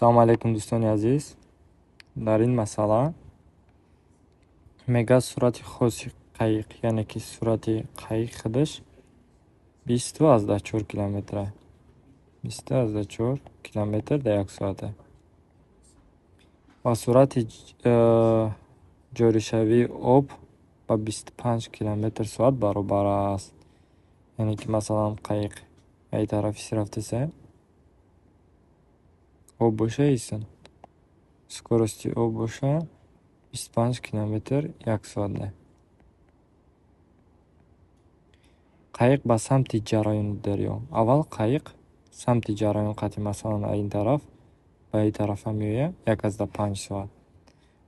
Салому алайкум, дӯстони азиз. Дар ин масъала мегӯяд, суръати хоси қайиқ, яъне ки суръати қайиқ худаш 20,4 километра. 20,4 километр дар як соата. Ва суръати ҷоришавии об ба 25 километр соат баробар аст. Яъне ки, масалан, қайиқ ай тарафи рафтасе, об боша исан. Скорости об боша 25 километр як соатда. Қайиқ ба самти ҷараёни дарё. Аввал қайиқ самти ҷараён қати, масалан, ин тараф ба ин тарафа меояд 1,5 соат.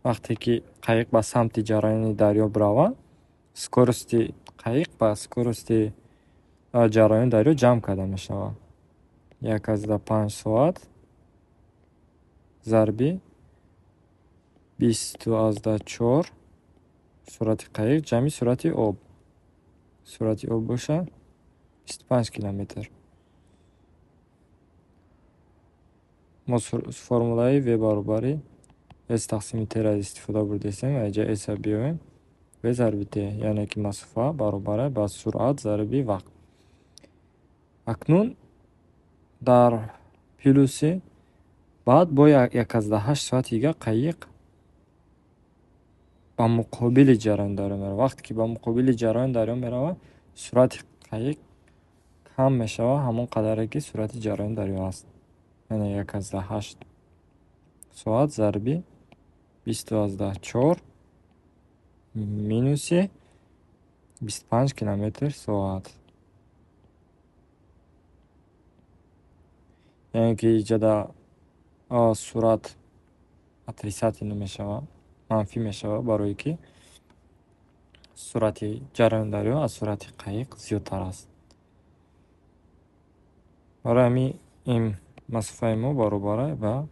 Вақте ки қайиқ ба самти ҷараёни дарё бирава, скорости қайиқ ба скорости ҷараёни дарё ҷамъ карда мешавад. 1,5 соат зарби 20,4 суръати қайиқ ҷамъи суръати об. Суръати об боша 25 километр. Мо формулаи В баробари S тақсими Т-ро истифода бурдесем ва инҷа S-ро биёвем. В зарби Т, яъне ки масофа баробар ба суръат зарби вақт. Акнун дар плюси баъд бо 1,8 соати дига қайиқ ба муқобили ҷараёни дарё меравад. Вақте ки ба муқобили ҷараёни дарё меравад, суръати қайиқ кам мешавад ҳамон қадаре ки суръати ҷараёни дарё аст. Яъне 1,8 соат зарби 20,4 минуси 25 километр соат. Яъне ки иҷода суръат отрицательно мешавад, манфӣ мешавад, барое ки суръати ҷараёни дарё аз суръати қайиқ зиёдтар аст. Барои ҳамин ин масофаи мо баробар ба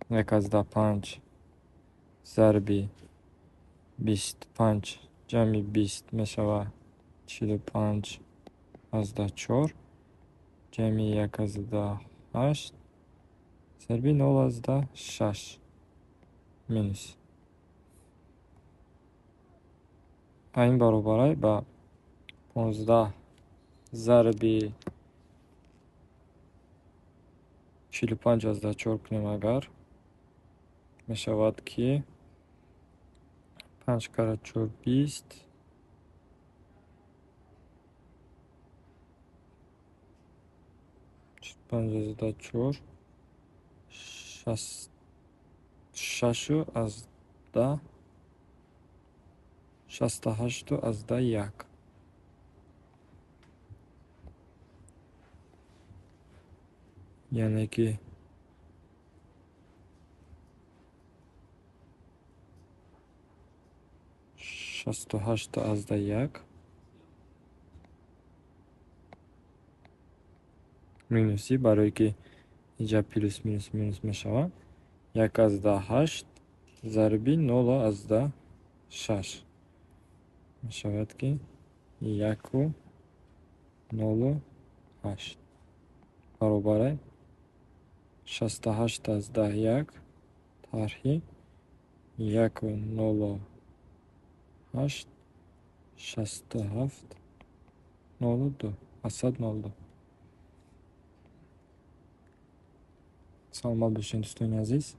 1,5 зарби 25 ҷамъи 20 мешавад 45,4 ҷамъи 1,8 зарби 0,6 минус. Ин баробар ба 15 зарби 45,4 кунем, агар мешавад ки 5 кара 4 20, 5,4 6 аз да 68,1. Яъне ки 68,1 минуси, барое ки инҷа плюс минус минус мешавад, 1,8 зарби 0,6 мешавад ки 1,08 баробар 68,1 тарҳи 1,08 67,02 асад 02. Саломат бошед, дӯстони азиз.